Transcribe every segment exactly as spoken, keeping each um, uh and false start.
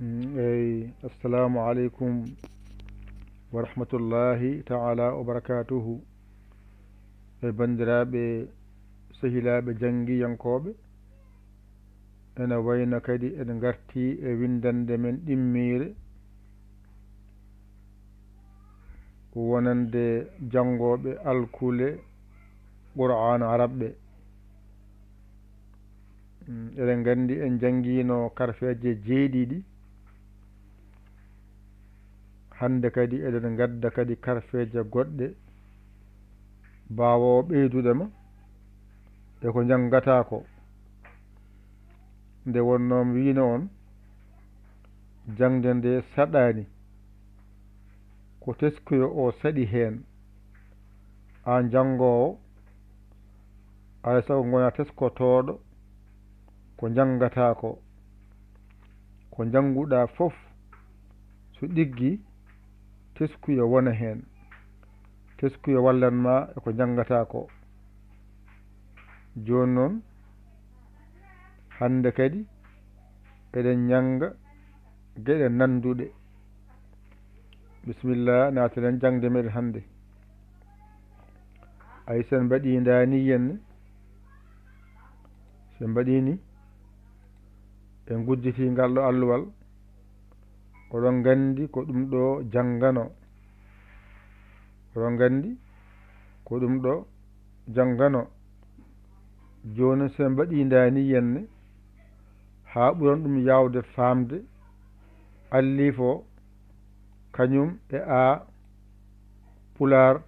Mm, eyi, assalamu aleykum wa rahmatullahi taala wa barakatuhu. E banndiraaɓe, sehilaaɓe janngiyankooɓe, ene wayno kadi en ngartii e winndannde men ɗimmiire wonande janngooɓe alkule Qur'aan Arab ɓe. Mm, eɗen nganndi en njanngiino karfeeje jeeɗiɗi. Hannde kadi eɗen ngadda kadi karfeeje goɗɗe baawoowo ɓeydude ma e ko njanngataa ko. Nde wonnoo mi wiino on, jaŋde nde saɗaani, ko teskuyo o saɗi heen. Aan janngoowo, alaa e sago ngonaa teskotooɗo ko njanngataa ko. Ko njannguɗaa fof, so ɗiggii, teskuyo wona heen. Teskuyo wallan ma e ko njanngataa ko. Jooni noon, hannde kadi eɗen njannga geɗe nannduɗe. Bisimilla, naatoɗen jaŋde meɗen hannde. Ay, sen mbaɗii ndaa nii henne, sen mbaɗii nii, en ngudditii ngal ɗo alluwal. Oɗon nganndi ko ɗum ɗo janngano. Oɗon nganndi ko ɗum ɗo janngano. Jooni sen mbaɗii ndaa nii henne, haa ɓuran ɗum yaawde faamde, alliif o, kañum e a, pulaar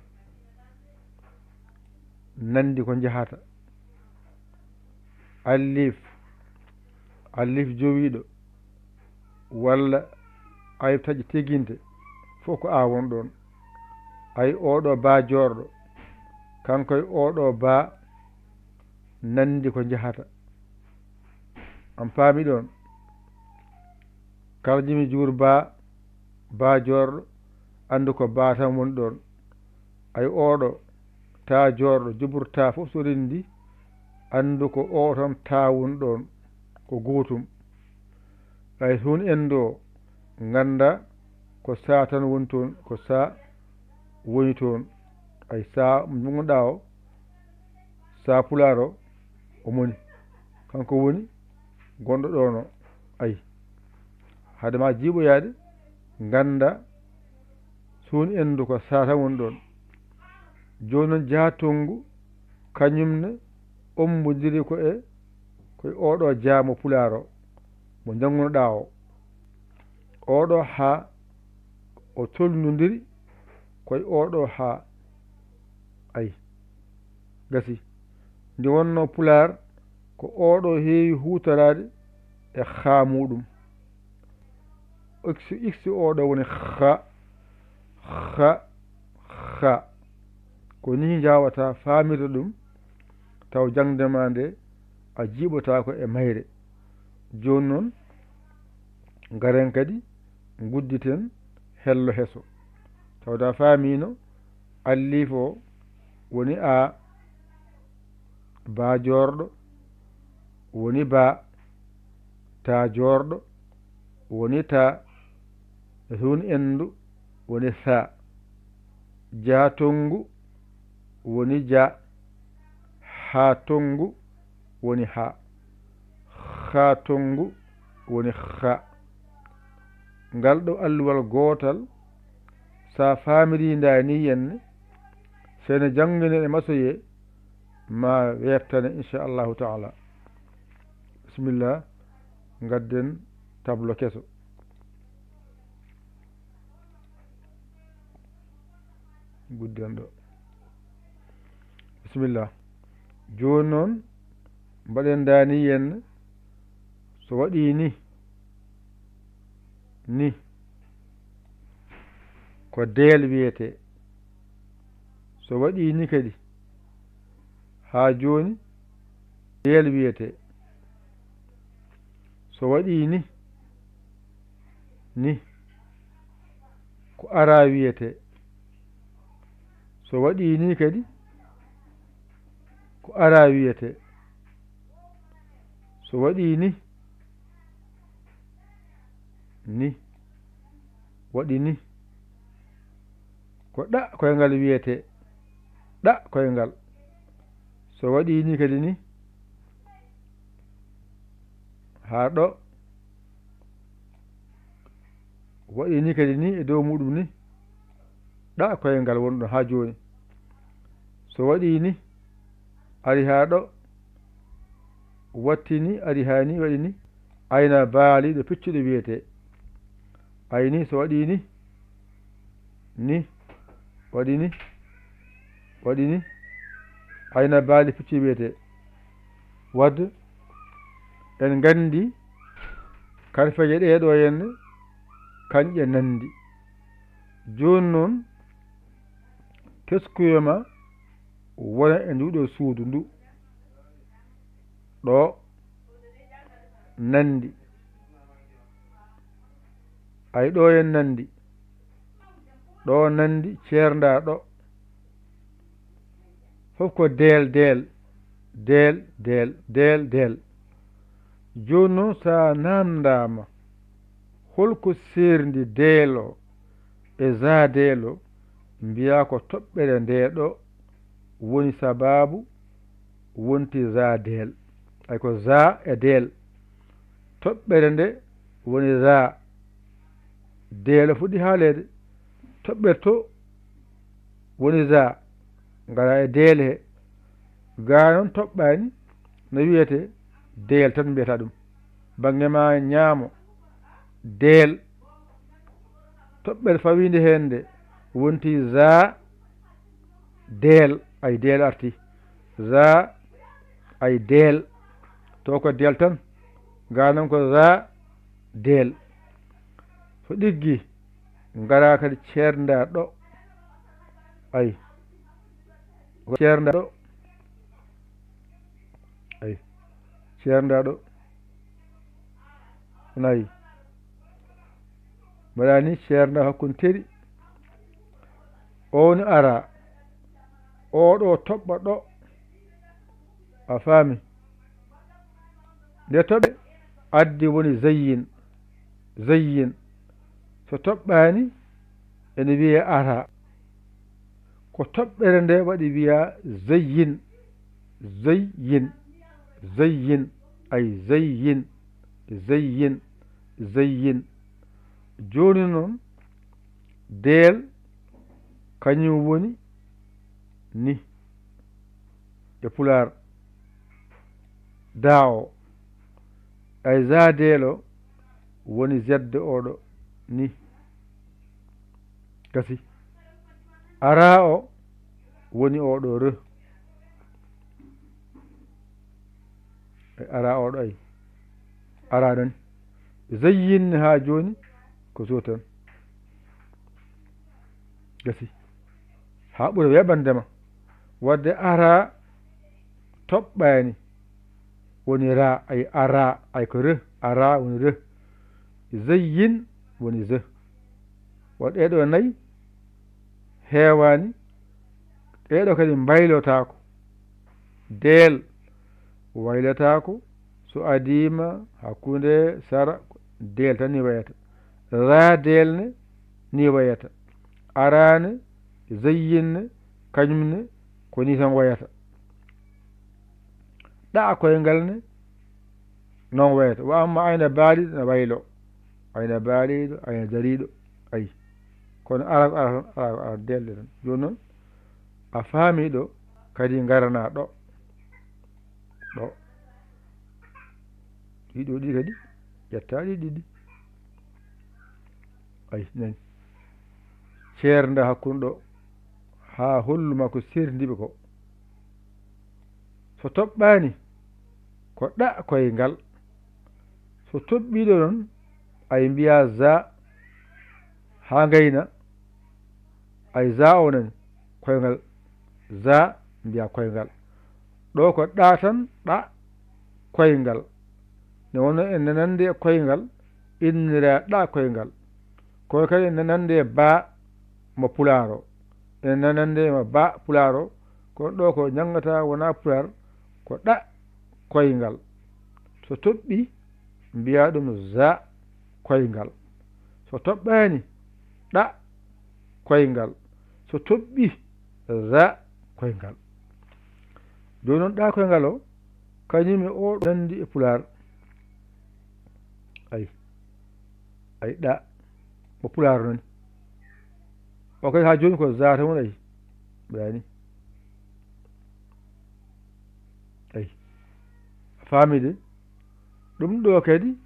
nanndi ko njahata. Alliif, alliif jowiiɗo, walla alif taƴi tiginte, fof ko a won ɗoon. Ay, oɗo baa joorɗo, kanko e oɗo baa nanndi ko njahata. An paami ɗoon? Kala jimi juur baa, baa joorɗo, anndu ko baa tan woni ɗoon. Ay, oɗo taa joorɗo, jubur taa fof so renndi, anndu ko o tan taa woni ɗoon, ko gootum. Ay, so woni enndo o, ngannda ko saa tan woni toon, ko saa woni toon. Ay, saa mo njannguɗaa o, saa pulaar o, o moni. Kanko woni gonɗo ɗoon o. Ay, hade ma jiiɓoyaade, ngannda so woni enndo ko saa tan woni ɗoon. Jooni noon, jaa tonngu, kañum ne ommbondiri ko e, ko e oɗo jaa mo pulaar o, mo njanngunoɗaa o. Oɗo haa o tolnondiri ko e oɗo haa. Ay, gasi. Nde wonnoo pulaar ko oɗo heewi huutoraade e haa muuɗum. Iksi, iksi oɗo woni xa, xa, xa. Ko nii njaawata faamirde ɗum, taw jaŋde ma nde a jiiɓotaako e mayre. Jooni noon, ngaren kadi ngudditen hello heso. Tawde a faamiino, alliif o woni a, baa joorɗo woni baa, taa joorɗo woni taa, sun enndu woni saa, jaa tonngu woni jaa, haa tonngu woni haa, haa tonngu woni haa. Ngal ɗo alluwal gootal, so a faamirii ndaa nii yenne, so ene janngine e masoyee, ma weeɓtane, inchallahu taala. Bisimilla, ngadden tablo keso. Gudden ɗo. Bisimilla. Jooni noon, mbaɗen ndaa nii yenne, so waɗii ni, ni, ko deel wiyetee. So waɗii ni kadi, haa jooni, deel wiyetee. So waɗii ni, ni, ko araa wiyetee. So waɗii ni kadi, ko araa wiyetee. So waɗii ni, Ni. Waɗi ni. Ko ɗa koyngal wiyetee. Ɗa koyngal. So waɗi ni kadi ni. Haa ɗo. Waɗi ni kadi ni e dow muɗum ni. Ɗa koyngal wonɗo haa jooni. So waɗi ni. Ari haa ɗo. Watti ni, ari haa ni, waɗi ni. Ayna baali ɗo piccuɗo wiyetee. Ay ni, so waɗi ni. Ni. Waɗi ni. Waɗi ni. Ayna baali piccuɗo wiyetee. Wadde en nganndi karfeeje ɗee ɗo henne, kañƴe nanndi. Jooni noon, teskuya ma wona e nduɗo suudu ndu. Ɗo nanndi. Ay ɗo en nanndi. Ɗo nanndi ceernda ɗo. Fof ko deel, deel, deel, deel, deel, deel. Jooni noon, so a naamndaama, holko seerndi deel o e za deel o, mbiyaa ko toɓɓere ndee ɗo woni sabaabu wonti za deel. Ay ko za e deel. Toɓɓere nde woni za. Deel o fuɗɗi haaleede. Toɓɓere to woni za. Ngara e deel he. Gaa noon toɓɓaani no wiyetee deel tan mbiyata ɗum. Bannge ma ñaamo. Deel. Toɓɓere fawiinde heen nde wonti za deel. Ay deel arti. Za ay deel. To ko deel tan. Gaa noon ko za deel. So ɗiggi, ngara kadi ceernda ɗo. Ay. Ceernda ɗo. Ay. Ceernda ɗo. Nayi. Mbaɗa ni ceernda hakkunde teri. O woni ara. O ɗo toɓɓa ɗo. A faami? Nde toɓɓe addi woni zayyin. Zayyin. So toɓɓaani, ene wiyee ara. Ko toɓɓere nde waɗi wiyaa zayyin. Zayyin. Zayyin. Ay zayyin. Zayyin. Zayyin. Jooni noon, deel, kañum woni ni e pulaar, da o. Ay za deel o woni zedde oɗo ni. Gasi. Ara o woni oɗo re. E ara oɗo ay. Ara ɗon. Zayyin haa jooni ko so tan. Gasi. Haa ɓura weeɓande ma. Wadde ara toɓɓaani. Woni ra, ay ara, ay ko re. Ara woni re. Zayyin woni ze. Wa ɗee ɗoo nayi heewaani. Ɗee ɗoo kadi mbaylotaako. Deel waylotaako. So adiima hakkunde sara, deel tan ni wayata. Ra deel ne ni wayata. Ara ne, zayyin ne, kañum ne, ko ni tan wayata. Ɗa koyngal ne, noon wayata. Wa amma ayna baaliɗo ne waylo. Ayna baaliɗo, ayna dariiɗo. Ayi. Kono ara ko ara tan, ara ko ara delde tan. Jooni noon, a faami ɗo, kadi ngarana ɗo. Ɗo. Ɗiɗo ɗi kadi, ƴetta ɗi ɗiɗi. Ayi, nani. Ceernda hakkunde ɗo, haa hollu ma ko seerndi ɓe ko. So toɓɓaani, ko ɗa koyngal. So toɓɓiiɗo noon, ay mbiyaa za, haa ngayna, ay za o nani, koyngal, za mbiyaa koyngal. Ɗo ko ɗa tan, ɗa koyngal. Nde wonno en nanande e koyngal, innira ɗa koyngal. Kono kadi en nanande e ba mo pulaar o. En nanande e mo ba pulaar o, kono ɗo ko ñanngata wona pulaar, ko ɗa koyngal. So toɓɓi, mbiya ɗum za koyngal. So toɓɓaani ɗa koyngal, so toɓɓi ra koyngal. Jooni noon ɗa koyngal o, kañum e o ɗo nanndi e pulaar. Ay, ay ɗa, mo pulaar noon. O kay haa jooni ko za tan woni ay, ɓayani. Ay, a faami de? Ɗum ɗo kadi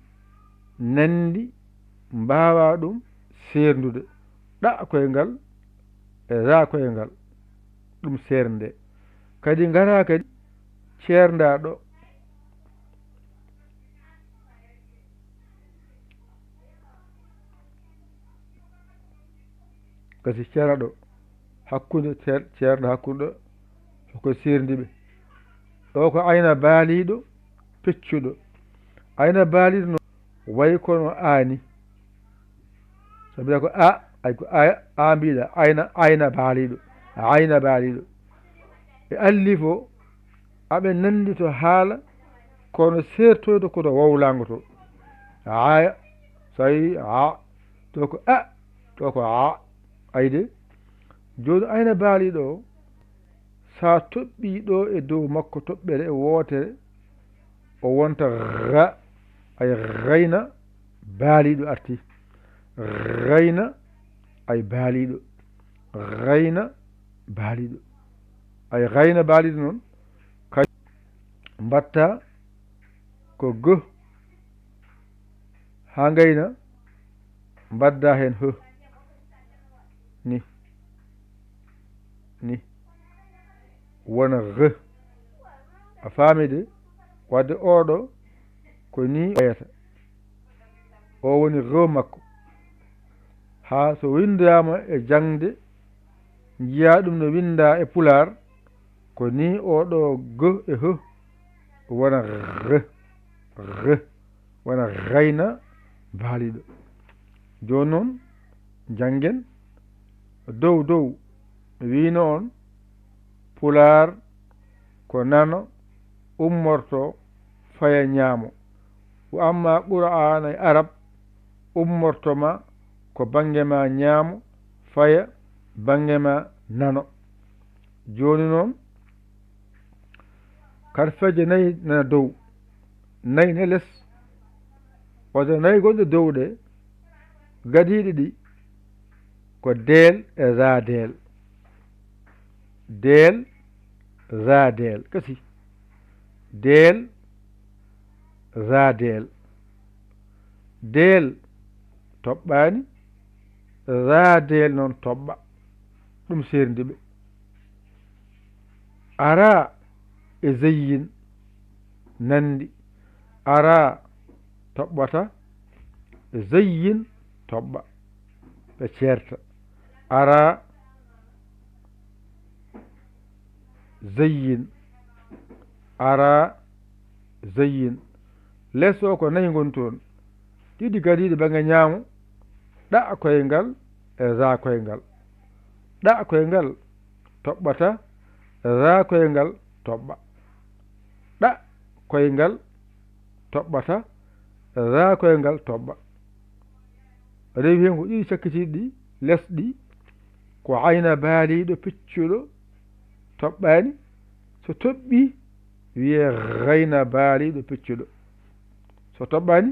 nanndi mbaawa ɗum seerndude. Ɗa koyngal e ra koyngal, ɗum seernde. Kadi ngara kadi ceernda ɗo. Kasi ceerɗa ɗo, hakkunde ceer-, ceerɗa hakkunde ɗo, ko seerndi ɓe. Ɗo ko ayna baaliiɗo, peccuɗo. Ayna baaliiɗo no wayi kono aani. So mbiɗa ko a, ay ko a, a mbiɗa ayna, ayna baaliiɗo, ayna baaliiɗo. E allifo, aɓe nanndi to haala, kono seertoyto ko to wowlaango to. Aya, so tawi a, to ko a, to ko a. Ayde, jooni ayna baaliiɗo o, so a toɓɓii ɗo e dow makko toɓɓere e wootere, o wonta ra, ay rayna baaliiɗo arti. Rayna, ay baaliiɗo. Rayna baaliiɗo. Ay rayna baaliiɗo noon, kay mbatta ko go haa ngayna, mbadda heen h. Ni. Ni. Wona r. A faami de? Wadde oɗo ko ni wayata. O woni r makko. Haa so winndaama e jaŋde, njiyaa ɗum no winndaa e pulaar, ko ni oɗo g e h wona r, r, wona rayna baaliiɗo. Jooni noon, njanngen dow dow, mi wiino on, pulaar ko nano ummorto faya ñaamo. Wa amma Qur'aana e Arab ummorto ma ko bannge ma ñaamo, faya bannge ma nano. Jooni noon, karfeeje nayi nana dow, nayi ne les. Wata nayi gonɗe dow ɗe, gadiiɗe ɗi, ko deel e zaadeel. Deel, zaadeel. Kasi. Deel, zaadeel. Deel toɓɓaani, zaadeel noon toɓɓa. Ɗum seerndi ɓe. Ara e zeyyin nanndi. Ara toɓɓata, zeyyin toɓɓa. Ɓe ceerta. Ara, zeyyin. Ara, zeyyin. Les o ko nayi ngoni toon. Ɗiɗi gadiiɗi bannge ñaamo. Ɗa koyngal e za koyngal. Ɗa koyngal toɓɓata, za koyngal toɓɓa. Ɗa koyngal toɓɓata, za koyngal toɓɓa. Rewi heen ko ɗiɗi cakkitiiɗi ɗi, lesɗi, ko ayna baaliiɗo piccuɗo toɓɓaani. So toɓɓi, wiyee rayna baaliiɗo piccuɗo. So toɓɓaani,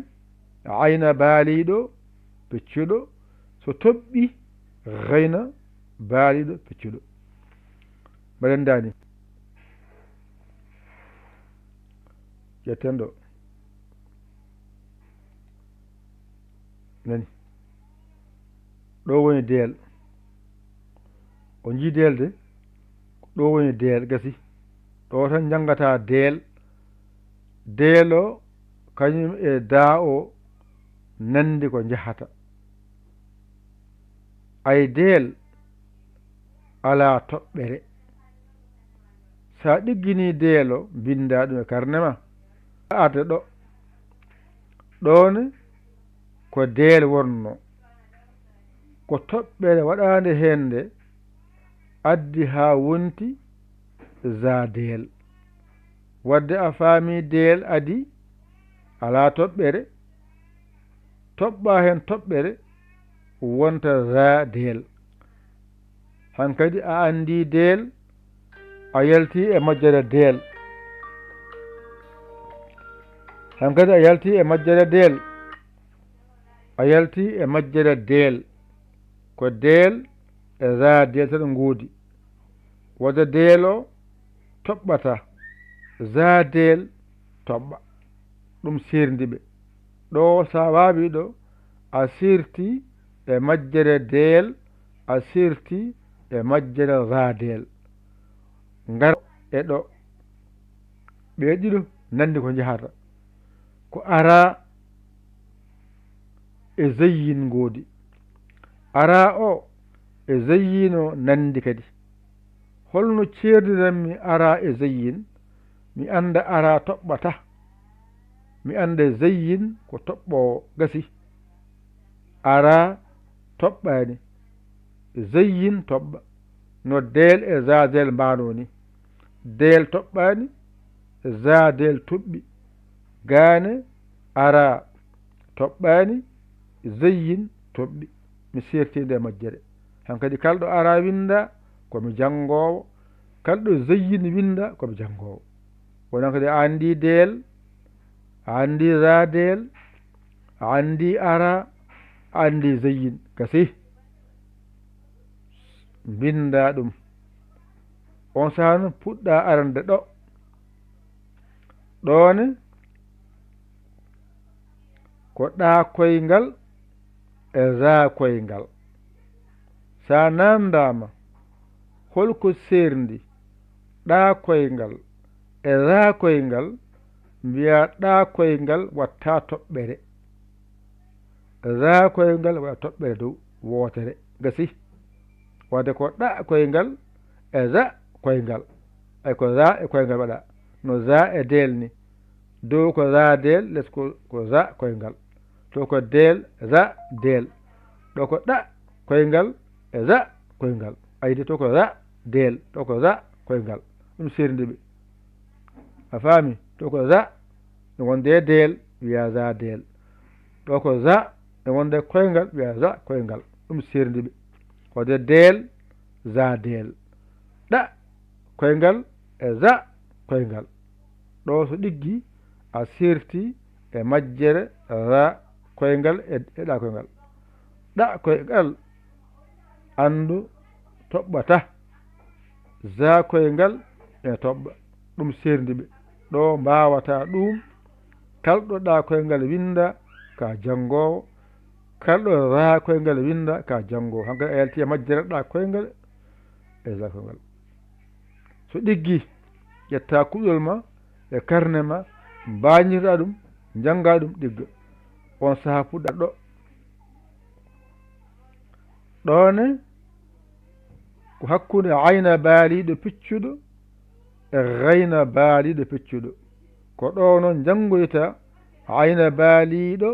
ayna baaliiɗo piccuɗo. So toɓɓi, rayna baaliiɗo piccuɗo. Mbaɗen daani. Ƴetten ɗo. Nani? Ɗo woni deel. O njii deel de? Ɗo woni deel, gasi. Ɗo tan njanngata deel. Deel o, kañum e daa o, nanndi ko njahata. Ay deel, alaa toɓɓere. So a ɗigginii deel o, mbinndaa ɗum e karne ma. Arde ɗo. Ɗoon ko deel wonnoo. Ko toɓɓere waɗaande heen nde addi haa wonti za deel. Wadde a faamii deel adii, alaa toɓɓere. Toɓɓaa heen toɓɓere, wonta za deel. Hankadi a anndi deel, a yalti e majjere deel. Hankadi a yalti e majjere deel. A yalti e majjere deel. Ko deel e za deel tan ngoodi. Wota deel o toɓɓata, za deel toɓɓa. Ɗum seerndi ɓe. Ɗo sa waawi ɗo, a sirti e majjere deel, a sirti e majjere za deel. Ngar e ɗo. Ɓe ɗiɗo nanndi ko njahata. Ko ara e zayyin ngoodi. Ara o e zayyin o nanndi kadi. Holno ceerdiranmi ara e zayyin? Mi annda ara toɓɓata. Mi annda zayyin ko toɓɓoowo gasi. Ara toɓɓaani. Zayyin toɓɓa. No deel e za deel mbaanoo ni. Deel toɓɓaani, za deel toɓɓi. Gaane ara toɓɓaani, zayyin toɓɓi. Mi seertiinde e majjere. Hankadi kalɗo ara winnda ko mi janngoowo. Kalɗo zayyin winnda ko mi janngoowo. Wona kadi a anndi deel, a anndi za deel, a anndi ara, a anndi zayyin. Gasi. Mbinnda ɗum. On saha noon puɗɗa arande ɗo. Ɗoone ko ɗa koyngal e za koyngal. Sa naamndaama holko seerndi ɗa koyngal e za koyngal, mbiya ɗa koyngal watta toɓɓere. Za koyngal waɗa toɓɓere dow wootere. Gasi. Wadde ko ɗa koyngal e za koyngal. Ay ko za e koyngal waɗa. No za e deel ni. Dow ko za deel, les ko, ko za koyngal. To ko deel, za deel. Ɗo ko ɗa koyngal e za koyngal. Ayde to ko za deel, ɗo ko za koyngal. Ɗum seerndi ɓe. A faami? To ko za, e wonde e deel, wiya za deel. Ɗo ko za, e wonde koyngal, wiya za koyngal. Ɗum seerndi ɓe. Wonde deel, za deel. Ɗa koyngal e za koyngal. Ɗo so ɗiggi, a sirti e majjere za koyngal e, e ɗa koyngal. Ɗa koyngal, anndu toɓɓata. Za koyngal e toɓɓa. Ɗum seerndi ɓe. Ɗo mbaawata ɗum, kalɗo ɗa koyngal winnda ka janngoowo, kalɗo za koyngal winnda ka janngoowo. Hankadi a yalti e majjere ɗa koyngal e za koyngal. So ɗiggi, ƴetta kuɗol ma e karne ma, mbañirɗa ɗum, njannga ɗum ɗigga. On saha puɗɗa ɗo. Ɗoone ko hakkunde ayna baaliiɗo piccuɗo e gayna baaliiɗo piccuɗo. Ko ɗo noon njanngoyta ayna baaliiɗo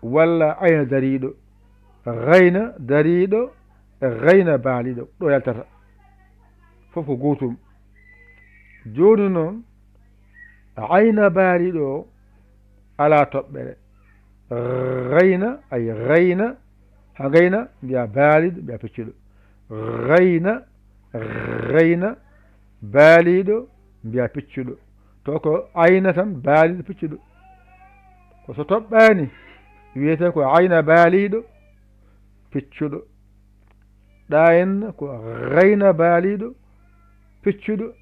walla ayna dariiɗo. Gayna dariiɗo e gayna baaliiɗo. Ɗo yaltata. Fof ko gootum. Jooni noon, ayna baaliiɗo o alaa toɓɓere. Gayna, ay gayna, ha gayna, mbiya baaliiɗo, mbiya piccuɗo. Gayna, gayna, baaliiɗo, mbiya piccuɗo. To ko ayna tan, baaliiɗo, piccuɗo. Ko so toɓɓaani, wiyete ko ayna baaliiɗo, piccuɗo. Ɗa en ko gayna baaliiɗo, piccuɗo,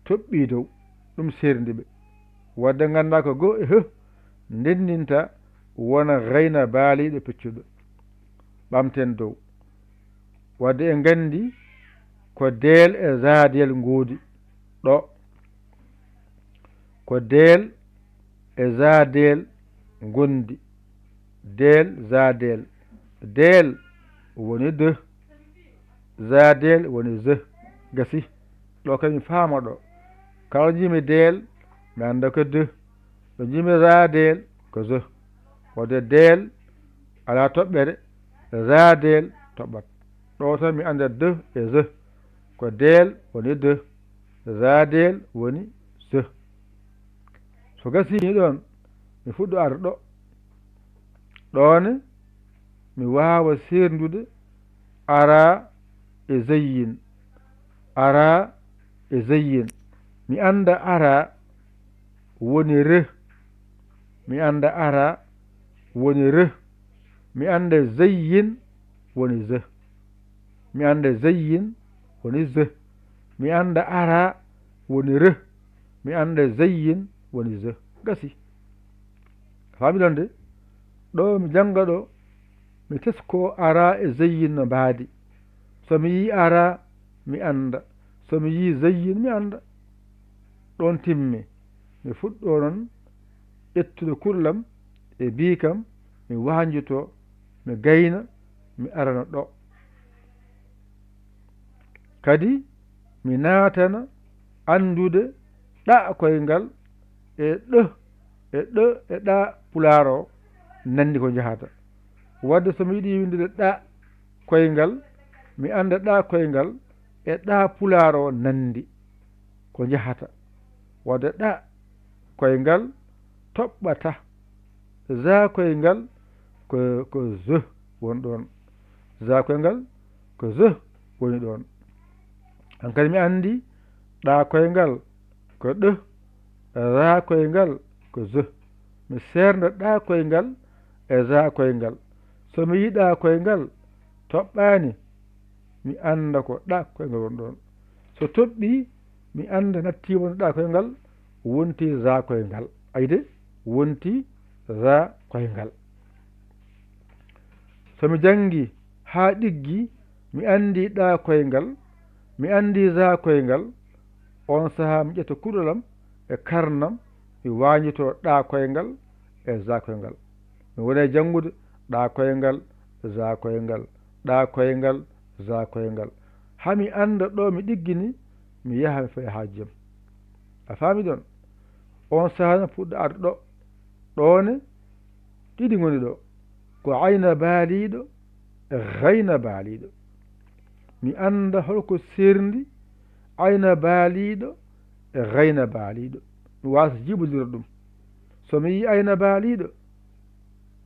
toɓɓii dow. Ɗum seerndi ɓe. Wadde ngannda ko go e he, ndenndinta wona gayna baaliiɗo, piccuɗo. Ɓamten dow. Wadde en nganndi ko deel e za deel ngoodi. Ɗo. Ko deel e za deel ngondi. Deel, za deel. Deel woni de. Za deel woni ze. Gasi. Ɗo kadi mi faama ɗo. Kala njimi deel, mi annda ko de. Ɗo njimi za deel, ko ze. Wonde deel alaa toɓɓere, za deel toɓɓat. Ɗo tan mi annda de e ze. Ko deel woni de, za deel woni ze. So gasii ɗoon, mi fuɗɗo arde ɗo. Ɗoone, mi waawa seerndude ara e zayyin. Ara e zayyin. Mi annda ara woni re. Mi annda ara woni re. Mi annda zayyin woni ze. Mi annda zayyin woni ze. Mi annda ara woni re. Mi annda zayyin woni ze. Gasi. Faami ɗon de? Ɗo mi jannga ɗo, mi tesko ara e zayyin no mbaadi. So mi yii ara, mi annda. So mi yii zayyin, mi annda. Ɗon timmi. Mi fuɗɗo noon ƴettude kuɗolam e biikam, mi waanjito, mi gayna, mi arana ɗo. Kadi mi naatana anndude ɗa koyngal e ɗo, e ɗo, e ɗa pulaar o nanndi ko njahata. Wadde so mi yiɗi winndude ɗa koyngal, mi annda ɗa koyngal e ɗa pulaar o nanndi ko njahata. Wadde ɗa koyngal toɓɓata. Za koyngal ko, ko ze woni ɗon. Za koyngal ko ze woni ɗon. Hankadi mi anndi ɗa koyngal ko ɗo, za koyngal ko ze. Mi seernda ɗa koyngal e za koyngal. So mi yiɗa koyngal toɓɓaani, mi annda ko ɗa koyngal woni ɗon. So toɓɓi, mi annda nattiima no ɗa koyngal wonti za koyngal. Ayde, wonti za koyngal. So mi janngi haa ɗiggi, mi anndi ɗa koyngal, mi anndi za koyngal, on sahaa mi ƴetta kuɗolam e karnam, mi waanjito ɗa koyngal e za koyngal. Mi wona e janngude ɗa koyngal, za koyngal, ɗa koyngal, za koyngal. Haa mi annda ɗo mi ɗiggini, mi yaha mi fayi haaju jam. A faami ɗon? On sahaa no puɗɗo arde ɗo. Ɗo ne, ɗiɗi ngoni ɗo. Ko ayna baaliiɗo e gayna baaliiɗo. Mi annda holko seerndi ayna baaliiɗo e gayna baaliiɗo. Mi waasa jiɓodira ɗum. So mi yii ayna baaliiɗo,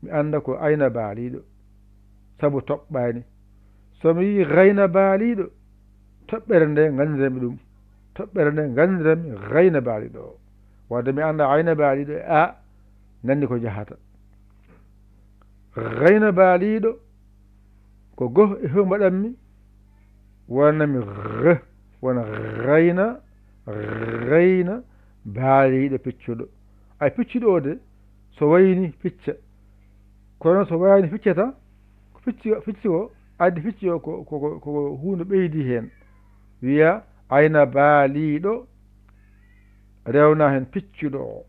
mi annda ko ayna baaliiɗo, sabu toɓɓaani. So mi yii gayna baaliiɗo, toɓɓere nde nganndiranmi ɗum. Toɓɓere nde nganndiranmi gayna baaliiɗo o. Wadde mi annda ayna baaliiɗo e a, nanndi ko njahata. Gayna baaliiɗo ko go e ho mbaɗanmi, wonanmi g, wona gayna, gayna baaliiɗo piccuɗo. Ay piccuɗo o de, so wayni picca, kono so wayani ficcata, ko picci, picci o, addi picci o ko, ko, ko, ko huunde ɓeydi heen. Wiya ayna baaliiɗo, rewna heen piccuɗo o.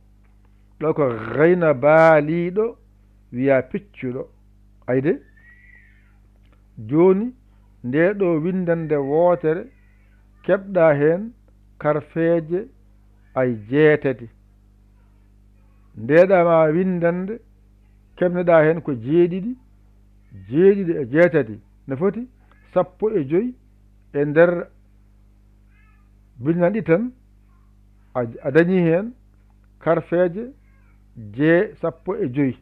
Ɗo ko gayna baaliiɗo wiya piccuɗo. Ayde? Jooni, nde ɗo winndannde wootere, keɓɗa heen karfeeje ay jeetati. Ndeeɗa ma winndannde, keɓneɗa heen ko jeeɗiɗi, jeeɗiɗi e jeetati, ne foti sappo e joy e nder binndannde tan, a, a dañi heen karfeeje jee sappo e joy.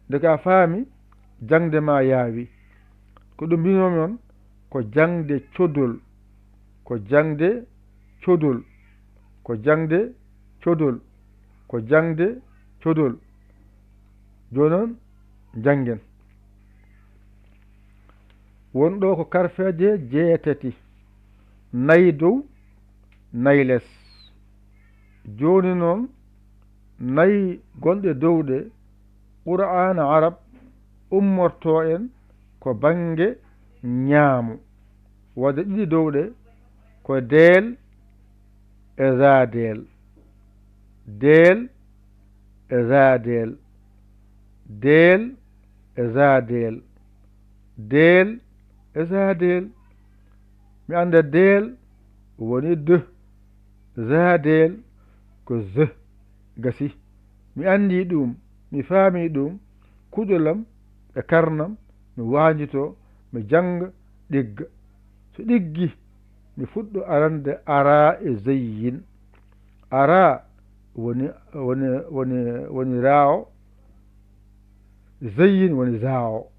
Nde ka faami, jaŋde ma yaawi. Ko ɗum mbinomi on, ko jaŋde codol, ko jaŋde codol, ko jaŋde codol, ko jaŋde codol. Jooni noon, njanngen. Won ɗo ko karfeeje jeetati, nayi dow, nayi les. Jooni noon, nayi gonɗe dow ɗe, Qur'aana Arab ummorto en ko bannge ñaamo. Wadde ɗiɗi dow ɗe ko deel e zaadeel. Deel e zaadeel. Deel e zaadeel. Deel e zaadeel. Mi annda deel woni de. Zaadeel ko ze. Gasi. Mi anndi ɗum, mi faami ɗum, kuɗolam e karnam, mi waanjito, mi jannga, ɗigga. So ɗiggi, mi fuɗɗo arande ara e zayyin. Ara woni, woni, woni, woni ra o, zayyin woni za o.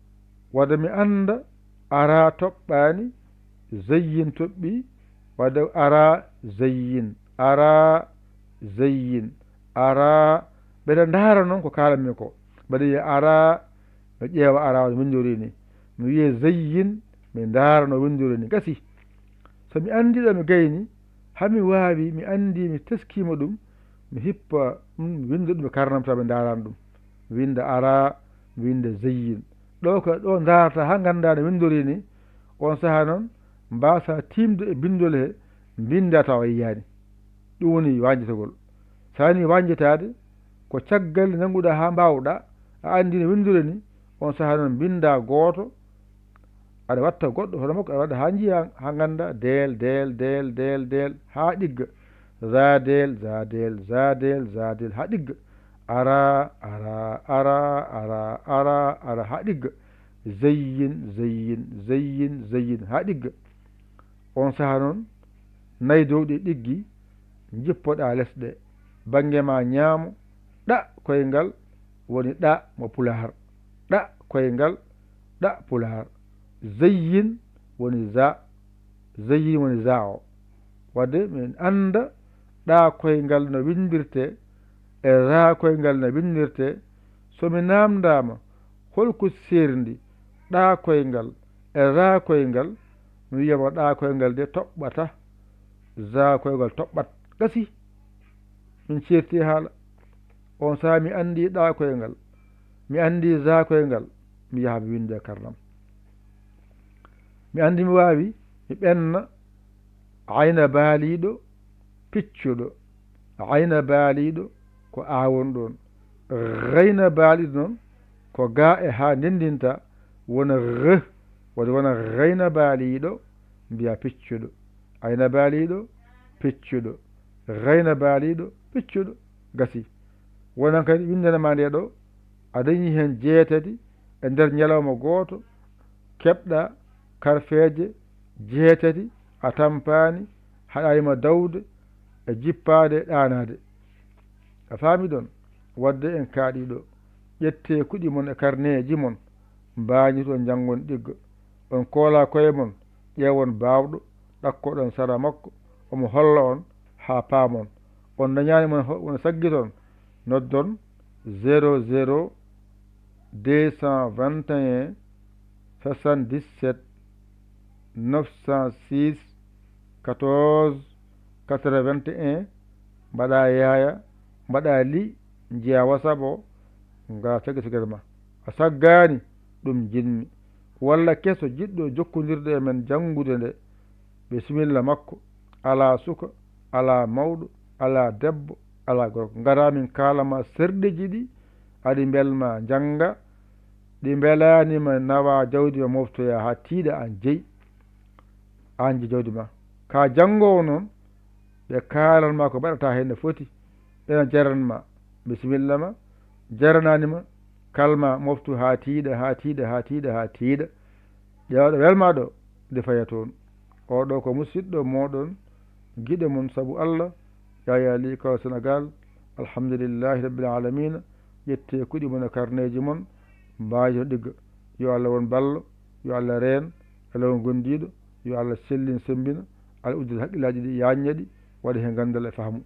Wadde mi annda, araa toɓɓaani, zayyin toɓɓii, wadde araa zayyin, araa zayyin, araa. Mbeɗa ndaara noon ko kaalanmi ko. Mbeɗa wiya araa, mi ƴeewa araa no winndori ni. Mi wiya zayyin, mi ndaara no winndori ni. Gasi. So mi anndi ɗo mi gayni, haa mi waawi, mi anndi, mi teskiima ɗum, mi hippa ɗum, mi winnda ɗum e karnam tawa mi ndaaraani ɗum. Mi winnda araa, mi winnda zayyin. Ɗo ko ɗo ndaarata haa ngannda no winndori ni, on sahaa noon mbaasa tiimde e binndol he, mbinnda tawa yiyaani. Ɗum woni wañjitagol. So a nii wañjitaade, ko caggal nde njannguɗaa haa mbaawɗaa, a anndi no winndori ni, on sahaa noon mbinnda gooto, aɗa watta goɗɗo hono makko, aɗa waɗa haa njiyaa, haa ngannda, deel, deel, deel, deel, deel, haa ɗigga. Za deel, za deel, za deel, za deel, haa ɗigga. Ara, ara, ara, ara, ara, ara, haa ɗigga. Zayyin, zayyin, zayyin, zayyin, haa ɗigga. On sahaa noon, nayi dow ɗi ɗiggi, njippoɗaa les ɗe. Bannge ma ñaamo, ɗa koyngal woni ɗa mo Pulaar. Ɗa koyngal, ɗa Pulaar. Zayyin woni za, zayyin woni za o. Wadde min annda ɗa koyngal no winndirtee, e za koyngal no winndirtee. So mi naamndaama, hol ko seerndi ɗa koyngal e za koyngal? Mi wiyama ɗa koyngal de toɓɓata, za koyngal toɓɓat. Gasi. Min ceerti haala. On sahaa mi anndi ɗa koyngal, mi anndi za koyngal, mi yaha mi winnda e karnam. Mi anndi mi waawi, mi ɓenna ayna baaliiɗo, piccuɗo. Ayna baaliiɗo ko a won ɗoon. Gayna baaliiɗo noon ko ga e haa ndenndinta wona g, woni wona gayna baaliiɗo, mbiya piccuɗo. Ayna baaliiɗo, piccuɗo. Gayna baaliiɗo, piccuɗo. Gasi. Wonan kadi winndana ma nde ɗo, a dañi heen jeetati e nder ñalawma gooto, keɓɗa karfeeje jeetati, a tampaani, haɗaani ma dawde e jippaade e ɗaanaade. A faami ɗoon? Wadde en kaaɗii ɗo. Ƴettee kuɗi mon e karneeji mon, mbaañitoɗon njanngon ɗigga. On koola koye mon, ƴeewon baawɗo, ɗakkoɗon sara makko, omo holla on haa paamon. On dañaani mon ho-, won saggiton, noddon zéro zéro deux cent vingt et un soixante-dix-sept neuf cent six quatorze quatre-vingt-un, mbaɗa yaaya, mbaɗa li, njiya WhatsApp o, nga tagi tagere ma. A saggaani, ɗum njiɗmi. Walla keso jiɗɗo jokkondirde e men janngude nde, bisimilla makko, alaa suka, alaa mawɗo, alaa debbo, alaa gorko. Ngara min kaala ma serɗeji ɗi, aɗi mbelma njannga, ɗi mbelaani ma nawa jawdi ma moftoya haa tiiɗa aan jeyi, aan jeyi jawdi ma. Ka janngoowo noon, ɓe kaalan ma ko mbaɗata heen no foti, ɓena jaran ma, bisimilla ma, jaranaani ma, kalma moftu haa tiiɗa, haa tiiɗa, haa tiiɗa, haa tiiɗa. Ƴeewɗo welma ɗo, nde faya toon. Oɗo ko musidɗo mooɗon, giɗo mon sabu Allah, Yaya Ly Kala Sénégal. Alhamdulillahi Rabbil Alamina. Ƴettee kuɗi mon e karneeji mon, mbaajito ɗigga. Yo Allah won ballo, yo Allah reen e law gondiiɗo, yo Allah sellin semmbina, Allah uddita haqqillaaji ɗi, yaajna ɗi, waɗa heen ganndal e fahmu.